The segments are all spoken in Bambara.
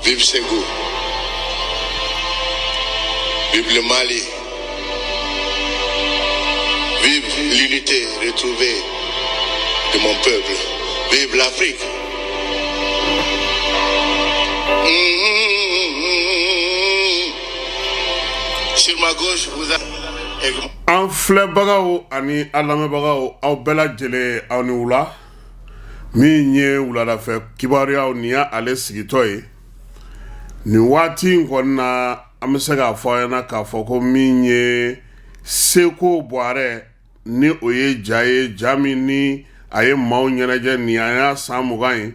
Vive Ségou. Vive le Mali. Vive l'unité retrouvée de mon peuple. Vive l'Afrique. Mmh. Sur ma gauche, vous avez... An filɛbagaw ani an lamɛnbagaw, aw bɛɛ lajɛlen, aw ni wula. Min ye wuladafɛ kibaruyaw nin y'ale sigitɔ ye nin waati in kɔni na, an bɛ se k'a fɔ aw ɲɛna k'a fɔ ko min ye Seko Buwarɛ ni o ye ja ye, ja min ni a ye maaw ɲɛnajɛ nin a y'a san 20 ye,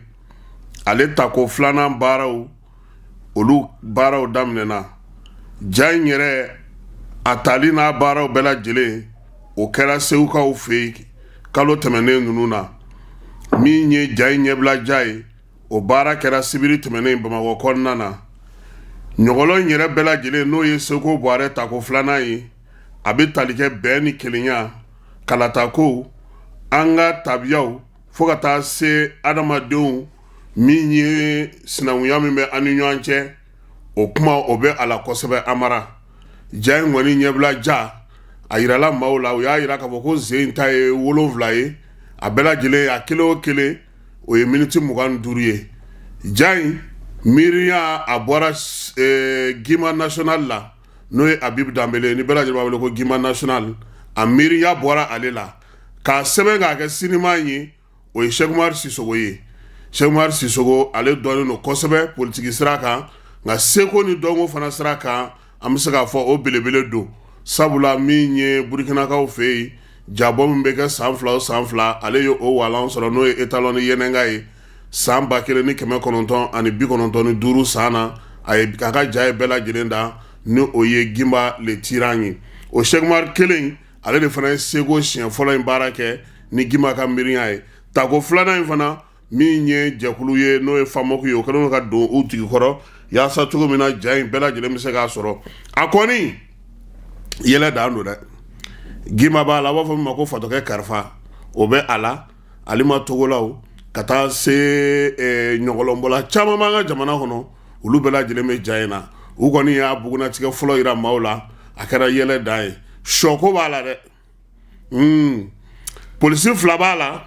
ale tako filanan baaraw, olu baaraw daminɛna. Ja in yɛrɛ a tali n'a baaraw bɛɛ lajɛlen, o kɛra Segukaw fɛ yen kalo tɛmɛnen ninnu na. Min ye ja in ɲɛbila ja ye, o baara kɛra sibiri tɛmɛnen Bamakɔ kɔnɔna na. Ɲɔgɔlɔn in yɛrɛ bɛɛ lajɛlen, n'o ye Seko Buwarɛ tako filanan ye, a bɛ tali kɛ bɛn ni kelenya, kalatako, an ka tabiyaw, fo ka taa se adamadenw min ye sinankunya min bɛ an ni ɲɔgɔn cɛ, o kuma o bɛ a la kosɛbɛ. Amara, ja in kɔni ɲɛbila ja, a yirala maaw la, u y'a yira k'a fɔ ko sen in ta ye 7 ye. A bɛɛ lajɛlen, a kelen o kelen, o ye miniti 25 ye. Ja in miiriya, a bɔra Gima National la, n'o ye Abibu Danbele ni bɛɛ lajɛlen b'a wele ko Gima National. A miiriya bɔra ale la k'a sɛbɛn k'a kɛ sinima ye, o ye Sɛkumari Sisogo ye. Sɛkumari Sisogo, ale dɔnnen don kosɛbɛ politiki sira kan, nka seko ni dɔnko fana sira kan, an bɛ se k'a fɔ o belebele don, sabula min ye Burukinakaw fɛ yen, jabɔ min bɛ kɛ san 2 o san 2, ale ye o walan sɔrɔ, n'o ye Étalon Yennenga ye. San 1995 san na, a ye a ka ja ye bɛɛ lajɛlen da, ni o ye Gimba le Tyran ye. O Sɛkumari kelen, ale de fana ye seko siɲɛ fɔlɔ in baara kɛ ni Gima ka miiriya ye. Tako filanan in fana, min ye jɛkulu ye, n'o ye FAMOC ye, o kɛlen ka don u jigi kɔrɔ yaasa cogo min na ja in bɛɛ lajɛlen bɛ se k'a sɔrɔ. A kɔni yɛlɛ dan don dɛ. Gima b'a la, a b'a fɔ min ma ko Fatɔkɛ Karifa, o bɛ a la, Alima Togolaw, ka taa se ɲɔgɔlɔnbɔla caman b'an ka jamana kɔnɔ, olu bɛɛ lajɛlen bɛ ja in na. U kɔni y'a bugunnatigɛ fɔlɔ yira maaw la, a kɛra yɛlɛ dan ye. Sɔko b'a la dɛ. Polisi fila b'a la,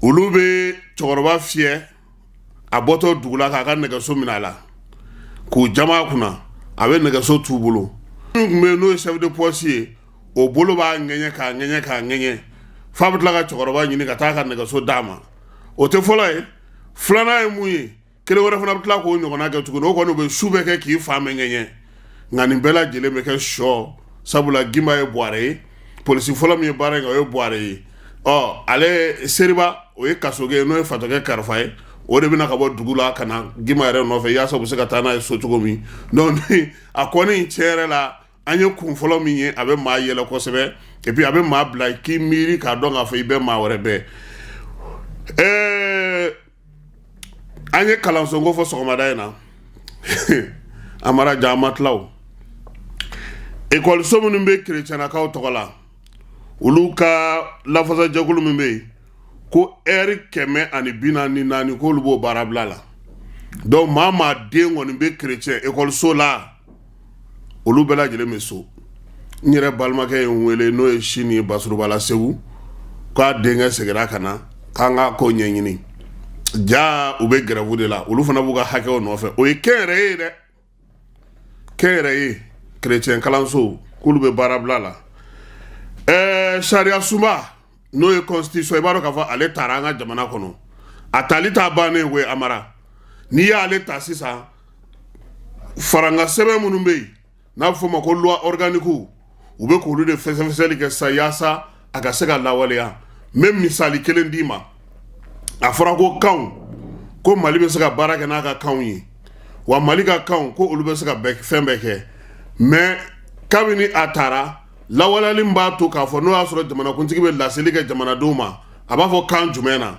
olu bɛ cɛkɔrɔba fiyɛ a bɔtɔ dugu la k'a ka nɛgɛso minɛ a la k'u jama kunna. A bɛ nɛgɛso t'u bolo. Min tun bɛ yen, n'o ye chef de poste ye, o bolo b'a ŋɛɲɛ k'a ŋɛɲɛ k'a ŋɛɲɛ f'a bɛ tila ka cɛkɔrɔba ɲini ka taa ka nɛgɛso d'a ma. O tɛ fɔlɔ ye. Filanan ye mun ye? Kelen wɛrɛ fana bɛ tila k'o ɲɔgɔnna kɛ tuguni. O kɔni, u bɛ su bɛɛ kɛ k'i fa mɛn ŋɛɲɛ, nka nin bɛɛ lajɛlen bɛ kɛ sɔ, sabula Gimba ye Buwarɛ ye. Polisi fɔlɔ min ye baara in kɛ, o ye Buwarɛ ye. Ɔ ale Seriba, o ye kasoge ye, n'o ye Fatɔkɛ Karifa ye, o de bɛna ka bɔ dugu la ka na Gimba yɛrɛ nɔfɛ yaasa u bɛ se ka taa n'a ye so cogo min. Donc a kɔni, tiɲɛ yɛrɛ la, an ye kun fɔlɔ min ye, a bɛ maa yɛlɛ kosɛbɛ, et puis a bɛ maa bila k'i miiri k'a dɔn k'a fɔ i bɛ maa wɛrɛ bɛɛ. An ye kalanso ko fɔ sɔgɔmada in na. Amara, ja ma tilaw, ekɔliso minnu bɛ kerecɛnakaw tɔgɔ la, olu ka lafasajɛkulu min bɛ yen ko ɛri 144, k'olu b'o baara bila la. Donc maa den kɔni bɛ kerecɛn ekɔliso la, olu bɛɛ lajɛlen bɛ so. N yɛrɛ balimakɛ ye n wele, n'o ye Sini Basurubala Segu, k'a denkɛ seginna ka na k'an ka ko ɲɛɲini. Ja u bɛ grève de la, olu fana b'u ka hakɛw nɔfɛ. O ye kɛnyɛrɛye ye dɛ, kɛnyɛrɛye kerecɛn kalanso, k'olu bɛ baara bila la. Sariya sunba, n'o ye constitution, i b'a dɔn k'a fɔ ale taara an ka jamana kɔnɔ. A tali t'a bannen koyi. Amara, n'i y'ale ta sisan, faranga sɛbɛn minnu bɛ yen n'a bɛ f'o ma ko loi organique, u bɛ k'olu de fɛsɛfɛsɛli kɛ sisan yaasa a ka se ka lawaleya. N bɛ misali kelen d'i ma. A fɔra ko kanw, ko Mali bɛ se ka baara kɛ n'a ka kanw ye, wa Mali ka kanw, ko olu bɛ se ka fɛn bɛɛ kɛ. Mais kabini a taara, lawaleyali min b'a to k'a fɔ n'o y'a sɔrɔ jamanakuntigi bɛ laseli kɛ jamanadenw ma, a b'a fɔ kan jumɛn na,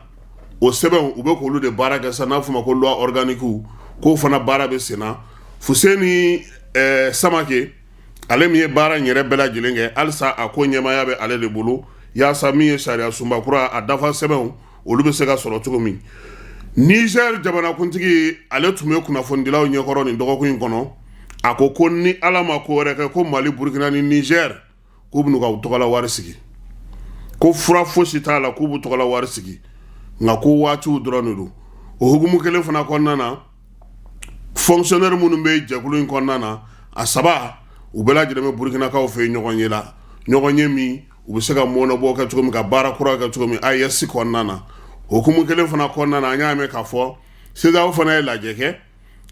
o sɛbɛnw, u bɛ k'olu de baara kɛ sisan, n'a fɔ ma ko loi organique, k'o fana baara bɛ sen na. Fuseni Samake, ale min ye baara in yɛrɛ bɛɛ lajɛlen kɛ, halisa a ko ɲɛmaaya bɛ ale de bolo, yaasa min ye sariya sunba kura a dafa sɛbɛnw, olu bɛ se ka sɔrɔ cogo min. Niger jamanakuntigi, ale tun bɛ kunnafonidilaw ɲɛkɔrɔ nin dɔgɔkun in kɔnɔ. A ko ko ni Ala ma ko wɛrɛ kɛ, ko Mali, Burukina ni Niger, k'u bɛn'u ka tɔgɔla wari sigi, ko fura fosi t'a la, k'u b'u tɔgɔla wari sigi, nka ko waatiw dɔrɔn de don. O hukumu kelen fana kɔnɔna na, fonctionnaire minnu bɛ jɛkulu in kɔnɔna na, a saba u bɛɛ lajɛlen bɛ Burukinakaw fɛ yen ɲɔgɔn ye la, ɲɔgɔn ye min u bɛ se ka mɔnɔbɔ kɛ cogo min, ka baara kura kɛ cogo min AES kɔnɔna na. O hukumu kelen fana kɔnɔna na, an y'a mɛn k'a fɔ CEDEAO fana ye lajɛ kɛ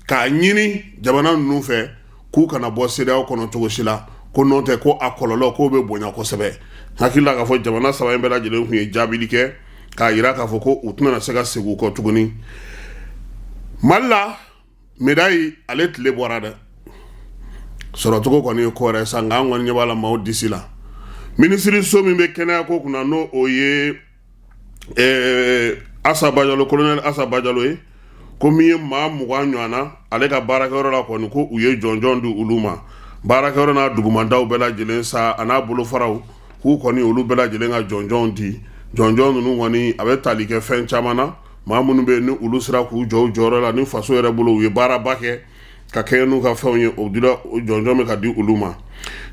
k'a ɲini jamana ninnu fɛ k'u kana bɔ CEDEAO kɔnɔ cogo si la, ko n'o tɛ ko a kɔlɔlɔ k'o bɛ bonya kosɛbɛ. Hakili la k'a fɔ jamana saba in bɛɛ lajɛlen tun ye jaabili kɛ k'a jira k'a fɔ ko u tɛna se ka segin u kɔ tuguni. Mali la, médaille ale tile bɔra dɛ, sɔrɔcogo kɔni ye ko wɛrɛ sa, nka an kɔni ɲɛ b'a la maaw disi la. Minisiriso min bɛ kɛnɛya ko kunna, n'o o ye Asa Bajalo, colonel Asa Bajalo ye, ko min ye maa 20 ɲɔgɔn na ale ka baarakɛyɔrɔ la kɔni, ko u ye jɔnjɔn di olu ma. Baarakɛyɔrɔ n'a dugumandaw bɛɛ lajɛlen sa, a n'a bolofaraw, k'u kɔni olu bɛɛ lajɛlen ka jɔnjɔn di. Jɔnjɔn ninnu kɔni, a bɛ tali kɛ fɛn caman na. Maa minnu bɛ yen ni olu sera k'u jɔ u jɔyɔrɔ la ni faso yɛrɛ bolo, u ye baaraba kɛ ka kɛɲɛ n'u ka fɛnw ye, o dira, o jɔnjɔn bɛ ka di olu ma.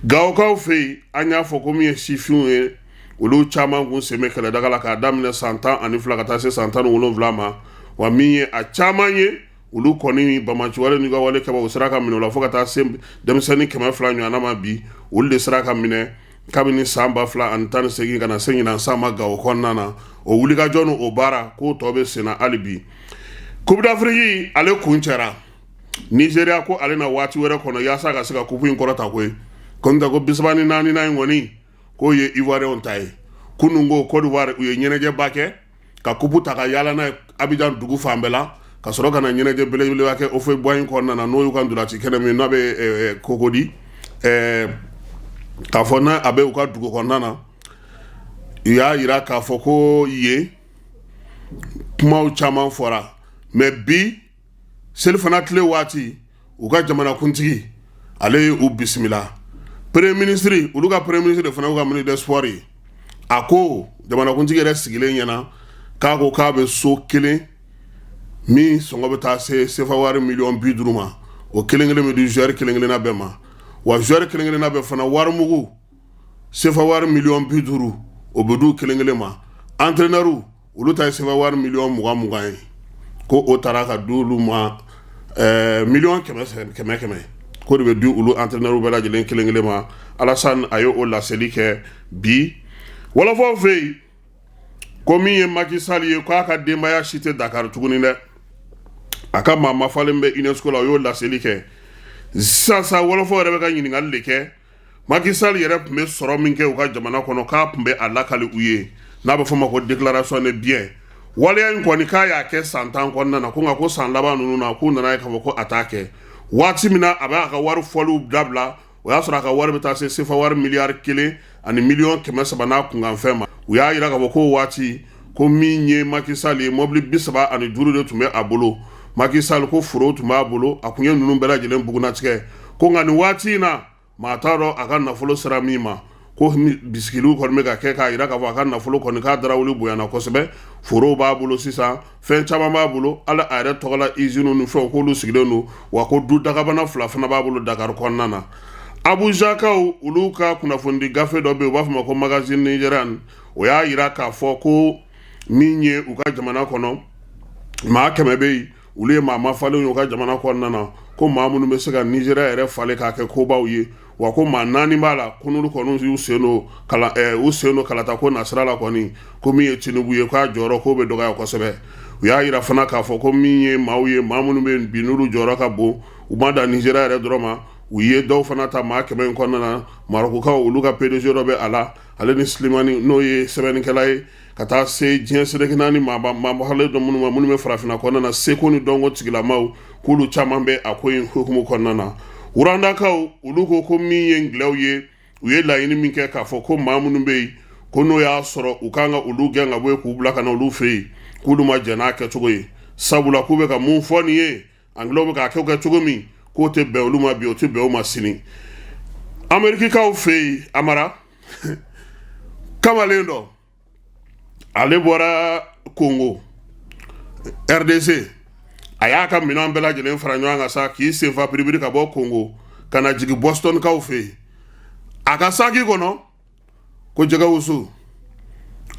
Gawokaw fɛ yen, an y'a fɔ ko min ye sifinw ye, olu caman kun sen bɛ kɛlɛdaga la k'a daminɛ san 12 ka taa se san 17 ma. Wa min ye a caman ye, olu kɔni bamaciwale n'u ka wale kɛba, u sera ka minɛ o la fo ka taa se denmisɛnnin 200 ɲɔgɔnna ma bi. Olu de sera ka minɛ kabini san 2018 ka na se ɲinan san ma Gawo kɔnɔna na. O wulikajɔ ni o baara k'o tɔ bɛ senna hali bi. Coupe d'Afrique ale kuncɛra. Nigeria ko ale na waati wɛrɛ kɔnɔ yaasa ka se ka coupe in kɔrɔta koyi. Ko n tɛ ko 34nan in kɔni, k'o ye Ivoirienw ta ye. Kunun ko Côte d'Ivoire, u ye ɲɛnajɛba kɛ ka coupe ta ka yaala n'a ye Abidjan dugu fan bɛɛ la, ka sɔrɔ ka na ɲɛnajɛ belebeleba kɛ Houphouët-Boigny kɔnɔna na, n'o y'u ka ntolaci kɛnɛ min n'a bɛ Cocody, k'a fɔ n'a a bɛ u ka dugu kɔnɔna na. U y'a jira k'a fɔ ko yen kumaw caman fɔra, mais bi selifana tile waati, u ka jamanakuntigi ale ye u bisimila. Premier ministre, olu ka premier ministre de fana y'u ka ministre des sports ye. A ko jamanakuntigi yɛrɛ sigilen ɲɛna k'a ko k'a bɛ so kelen min sɔngɔ bɛ taa se sefa wari miliyɔn 50 ma, o kelen kelen bɛ di joueur kelen kelenna bɛɛ ma. Wa joueur kelen kelenna bɛɛ fana, warimugu sefa wari miliyɔn 50, o bɛ d'u kelen kelen ma. Entraîneur, olu ta ye sefa wari miliyɔn 20 20 ye, ko o taara ka di olu ma, miliyɔn kɛmɛ kɛmɛ kɛmɛ, k'o de bɛ di olu entraîneur bɛɛ lajɛlen kelen kelen ma. Alassane a ye o laseli kɛ bi wɔlɔfɔw fɛ yen. Ko min ye Macky Sall ye, k'a ka denbaya si tɛ Dakar tuguni dɛ, a ka maa mafalen bɛ UNESCO la, o y'o laseli kɛ sisan sa. Wɔlɔfɔ yɛrɛ bɛ ka ɲininkali de kɛ. Macky Sall yɛrɛ tun bɛ sɔrɔ min kɛ u ka jamana kɔnɔ, k'a tun bɛ a lakali u ye, n'a bɛ fɔ o ma ko déclaration de biens. Waleya in kɔni, k'a y'a kɛ san 10 kɔnɔna na, ko nka ko san laban ninnu na, k'u nana ye k'a fɔ ko a t'a kɛ. Waati min na a bɛ a ka wari fɔliw dabila, o y'a sɔrɔ a ka wari bɛ taa se sefa wari miliyari 1 ni miliyɔn 300 n'a kunkanfɛn ma. U y'a jira k'a fɔ ko waati ko min ye Macky Sall ye, mobili 35 de tun bɛ a bolo. Macky Sall ko foro tun b'a bolo, a tun ye ninnu bɛɛ lajɛlen bugunnatigɛ. Ko nka nin waati in na, maa t'a dɔn a ka nafolo sera min ma. Ko bisigiliw kɔni bɛ ka kɛ k'a jira k'a fɔ a ka nafolo kɔni k'a darawuli bonyana kosɛbɛ. Forow b'a bolo sisan, fɛn caman b'a bolo, hali a yɛrɛ tɔgɔla usine ni fɛnw, k'olu sigilen don. Wa ko du dagabana fila fana b'a bolo Dakar kɔnɔna na. Abujakaw, olu ka kunnafonidi gafe dɔ bɛ yen, u b'a fɔ ma ko Magazine Nigérian, o y'a jira k'a fɔ ko min ye u ka jamana kɔnɔ maa 100 bɛ yen, olu ye maa mafalen ye u ka jamana kɔnɔna na, ko maa minnu bɛ se ka Nizeriya yɛrɛ falen k'a kɛ kobaw ye. Wa ko maa naani b'a la, ko n'olu kɔni y'u sen don kalan u sen don kalata ko nasira la kɔni, ko min ye Tinubu ye, k'a jɔyɔrɔ k'o bɛ dɔgɔya kosɛbɛ. U y'a jira fana k'a fɔ ko min ye maaw ye, maa minnu bɛ bi n'olu jɔyɔrɔ ka bon, u ma dan Nizeriya yɛrɛ dɔrɔn ma, u ye dɔw fana ta maa 100 in kɔnɔna na. Marɔkukaw, olu ka PDG dɔ bɛ a la, ale ni Slimani, n'o ye sɛbɛnnikɛla ye, ka taa se diɲɛ seleke naani maa mafalen dɔ minnu ma, minnu bɛ farafinna kɔnɔna na, seko ni dɔnko tigilamaw, k'olu caman bɛ a ko in hukumu kɔnɔna na. Rwandakaw, olu ko ko min ye ngilɛw ye, u ye laɲini min kɛ k'a fɔ ko maa minnu bɛ yen, ko n'o y'a sɔrɔ u kan ka olu gɛn ka bɔ yen k'u bila ka na olu fɛ yen, k'olu ma jɛn n'a kɛcogo ye, sabula k'u bɛ ka mun fɔ nin ye, angilɛw bɛ k'a kɛ kɛ cogo min, k'o tɛ bɛn olu ma bi, o tɛ bɛn u ma sini. Amerikikaw fɛ yen, Amara kamalen dɔ, ale bɔra Kongo, RDC a y'a ka minɛn bɛɛ lajɛlen fara ɲɔgɔn kan sa k'i senfa biribiri ka bɔ Kongo ka na jigin Bostonkaw fɛ yen. A ka saki kɔnɔ ko jɛgɛ wusu.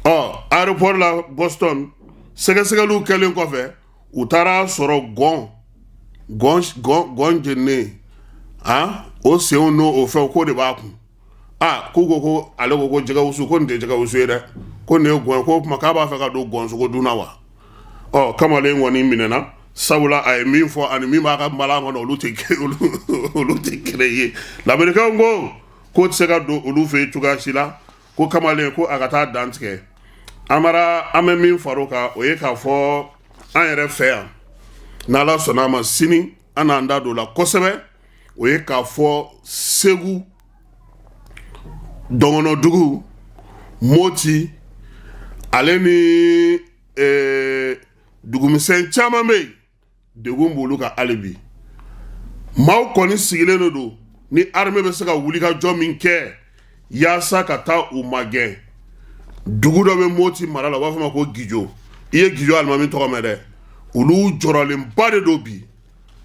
Ɔ, aéroport la Boston, sɛgɛsɛgɛliw kɛlen kɔfɛ, u taara sɔrɔ gɔn gɔn gɔn gɔn jeninen, a o senw n'o o fɛnw, k'o de b'a kun. Aa, k'u ko ko ale ko ko jɛgɛ wusu, ko nin tɛ jɛgɛ wusu ye dɛ, ko nin ye gɔn ye. Ko o tuma k'a b'a fɛ ka don gɔnsogo dun na wa? Ɔ, kamalen kɔni minɛna, sabula a ye min fɔ ani min b'a ka balan kɔnɔ, olu tɛ kelen ye. Lamerikɛnw ko k'o tɛ se ka don olu fɛ yen cogoya si la, ko kamalen ko a ka taa dan tigɛ. Amara, an bɛ min far'o kan, o ye k'a fɔ an yɛrɛ fɛ yan, n'Ala sɔnna a ma, sini an n'an da don o la kosɛbɛ. O ye k'a fɔ Segu dɔgɔnɔdugu Moti, ale ni dugumisɛn caman bɛ yen, degun b'olu kan hali bi. Maaw kɔni sigilen de don ni armée bɛ se ka wulikajɔ min kɛ yaasa ka taa u magɛn. Dugu dɔ bɛ Moti mara la, u b'a fɔ ma ko Gijo. I ye Gijo alimami tɔgɔ mɛn dɛ. Olu jɔrɔlenba de don bi,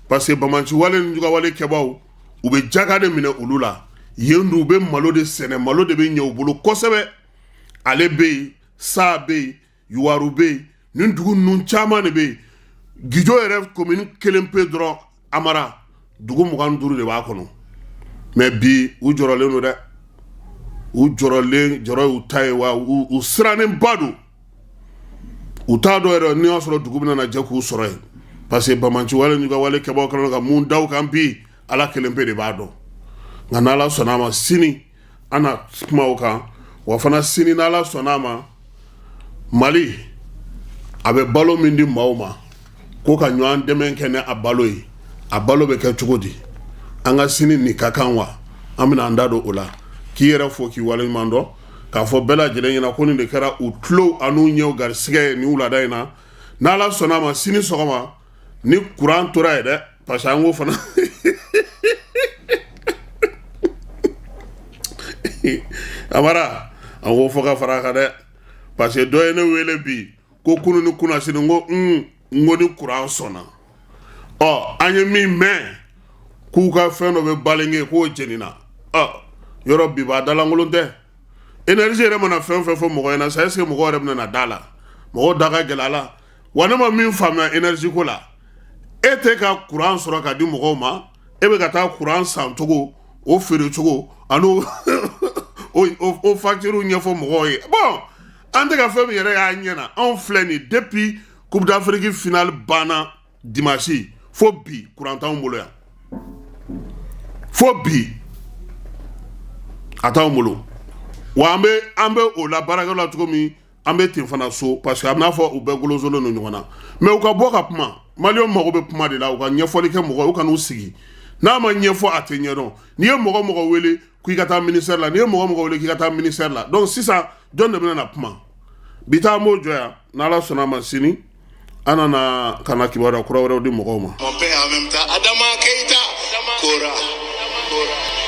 parce que banbaanci wale ni jugawale kɛbaw, u bɛ jaga de minɛ olu la yen dun. U bɛ malo de sɛnɛ, malo de bɛ ɲɛ u bolo kosɛbɛ. Ale bɛ yen, Saa bɛ yen, Yuwaru bɛ yen, nin dugu ninnu caman de bɛ yen. Gijo yɛrɛ commune kelen pe dɔrɔn, Amara, dugu 25 de b'a kɔnɔ. Mais bi u jɔrɔlen don dɛ, u jɔrɔlen, jɔrɔ y'u ta ye wa u sirannenba don. U t'a dɔn yɛrɛ n'i y'a sɔrɔ dugu bɛna jɛ k'u sɔrɔ yen, parce que banbaanci wale n'u ka wale kɛbaaw kɛlen ka mun da u kan bi, Ala kelen pe de b'a dɔn. Nka n'Ala sɔnna a ma, sini an na kuma o kan. Wa fana sini, n'Ala sɔnna a ma, Mali a bɛ balo min di maaw ma ko ka ɲɔgɔn dɛmɛ kɛ ni a balo ye, a balo bɛ kɛ cogo di? An ka sini nin ka kan wa, an bɛna an da don o la. K'i yɛrɛ fo, k'i waleɲuman dɔn, k'a fɔ bɛɛ lajɛlen ɲɛna ko nin de kɛra u tulo an'u ɲɛw garisigɛ ye nin wulada in na. N'Ala sɔnna a ma, sini sɔgɔma, ni kuran tora yen dɛ, parce que an k'o fana, Amara, an k'o fɔ ka fara a kan dɛ, parce que dɔ ye ne wele bi ko kunu ni kunasini, n ko n ko ni kuran sɔnna. Ɔ, an ye min mɛn, k'u ka fɛn dɔ bɛ Balingue k'o jenina. Ɔ, yɔrɔ bi b'a dalankolon tɛ. Énergie yɛrɛ mana fɛn fɛn fɔ mɔgɔ ɲɛna sa, est ce que mɔgɔ yɛrɛ bɛna na da la? Mɔgɔw da ka gɛlɛ a la wa. Ne ma min faamuya énergie ko la, e tɛ ka kuran sɔrɔ ka di mɔgɔw ma, e bɛ ka taa kuran san cogo, o feere cogo, ani o facture ɲɛfɔ mɔgɔw ye. Bon, an tɛ ka fɛn min yɛrɛ y'a ɲɛ na, anw filɛ nin, depuis Coupe d'Afrique finale banna dimanche fo bi, kuran t'anw bolo yan. Fo bi a t'anw bolo wa. An bɛ o la baarakɛlaw la cogo min, an bɛ ten fana so, parce que a bɛna fɔ u bɛɛ golonsolen don ɲɔgɔn na. Mais u ka bɔ ka kuma, maliyɛnw mago bɛ kuma de la. U ka ɲɛfɔli kɛ mɔgɔ ye, u ka n'u sigi. N'a ma ɲɛfɔ, a tɛ ɲɛdɔn. N'i ye mɔgɔ mɔgɔ wele k'i ka taa ministère la, n'i ye mɔgɔ mɔgɔ wele k'i ka taa ministère la, donc sisan jɔn de bɛna na kuma? Bi taa an b'o jɔ yan. N'Ala sɔnna a ma, sini an nana ka na kibaruya kura wɛrɛw di mɔgɔw ma. Mon père en même temps, Adama Keita Kora.